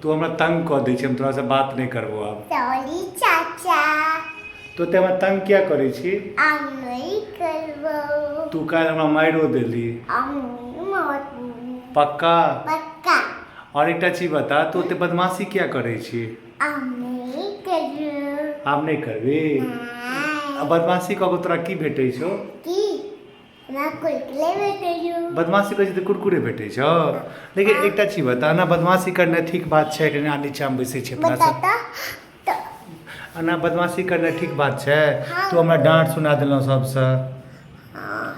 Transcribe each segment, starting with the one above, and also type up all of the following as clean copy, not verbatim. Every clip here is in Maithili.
तू हमरा तंग कऽ दै छी, हम तोरासँ बात नहि करबो आब। सॉरी चाचा। तू एते हमरा तंग किया करै छी? आब नहि करबो। तू काल्हि हमरा मारिओ देली। आब नहि मारबो। पक्का? पक्का। आओर एकटा चीज बता, तू ओते बदमाशी किया करै छी? आब नहि करबो। आब नहि करबी? नहि। आ बदमाशी कऽ कऽ तोरा की भेटै छौ? की? हमरा कुरकुरे भेटै। बदमाशी करै छी तऽ कुरकुरे भेटै छौ? लेकिन एकटा चीज बता ना, बदमाशी करनाइ ठीक बात छै? कनि नीचाँमे बैसै छी अपना बता सब। तऽ। एना बदमाशी करनाइ ठीक बात छै? हाँ। तू हमरा डाँट सुना देलहुँ सबसँ। हाँ।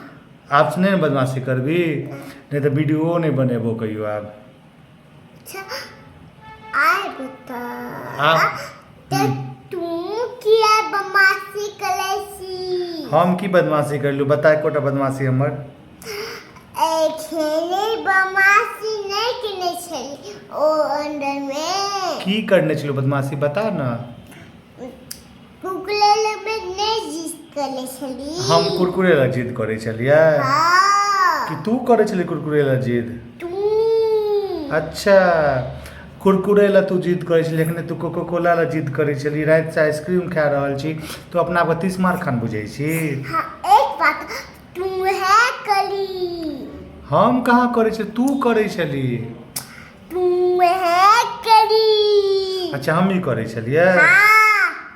आब से नहि ने बदमाशी करबी? नहि तऽ वीडियो नहि बनेबो कहियो आब। अच्छा, आइ बता। आब तऽ तू किया बदमाशी करै छी? हम की बदमाशी करलू? बता एकोटा बदमाशी हमर। खेले बदमाशी नहि केने छली ओ अंदरमे। की करने छलू बदमाशी, बता न। कुरकुरे लेबै नहि जिद करै छली। हम कुरकुरे लए जिद करै छलियै? हाँ। कि तू करै छली कुरकुरे लए जिद? तू। अच्छा, कुरकुरे लए तू जिद करै छली, एखने तू कोको कोला लए जिद करै छली, रातिसँ आइसक्रीम खा रहल छी। तू अपना आपके तीस मार खान बुझै छी? हाँ, एक बात तू है करी। हम कहाँ करै छली? तू करै छली। तू है करी। अच्छा, हमही करै छलियै? हाँ।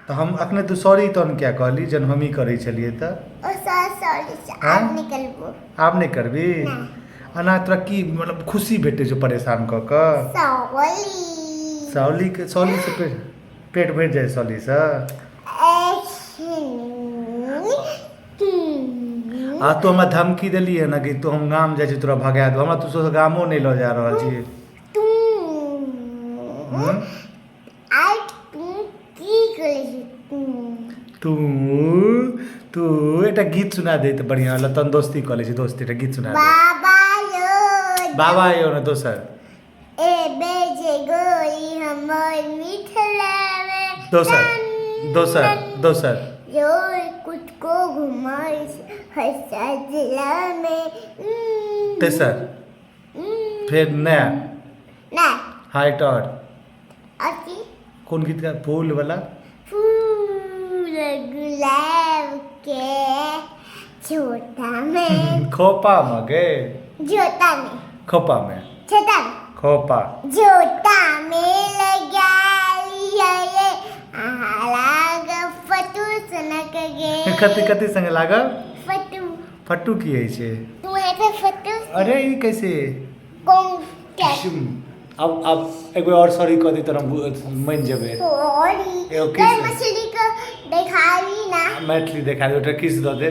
तऽ हम अखने तू सॉरी तहन किया कहली, जहन हमही करै छलियै तऽ? ओ सॉरी, हाँ? आब निकलबो। आब नहि करबी? नहि। एना तोरा की मतलब खुशी भेटै छौ परेशान कऽ कऽ? सॉरी। सॉलीके सॉलीसँ पेट पेट भरि जाइ सॉलीसँ? आ तू हमरा धमकी देलियै ने कि तू हम गाम जाइ छी तोरा भगा देबौ। हमरा तू सब गामो नहि लऽ जा रहल छी। तू हम्म? आइ तू की करै छी तू? तू तू एकटा गीत सुना दे तऽ बढ़िआँ लतन, दोस्ती कऽ लै छी, दोस्ती, एकटा गीत सुना दे। बाबा यो। बाबा यौ ने, दोसर। ए बेजे गोरी हमर मिथिला में। दोसर, दोसर, दोसर। जो कुछ को घुमाई हसा जिला में। तेसर। फेर नया। नहीं। हाँ, एकटा आओर। अथी। कोन गीत गा, फूल वाला? फूल गुलाब के छोटा में। खोपा में गे। जोता में। खोपा में। छोटा में। खोपा। जोता में लगा लिया ये लाग फटू सनक गे। कथी कथी संगे लागल? फटू। फट्टू की होइ छै? तू है तो फटू। अरे, ई कैसे? कौन क्या? आब एक बेर आओर सॉरी कऽ दे तऽ हम मानि जेबै। सॉरी। एगो कल किस मछली को दिखावी ना। मैथिली देखा दे, ओकरा किस दऽ दे।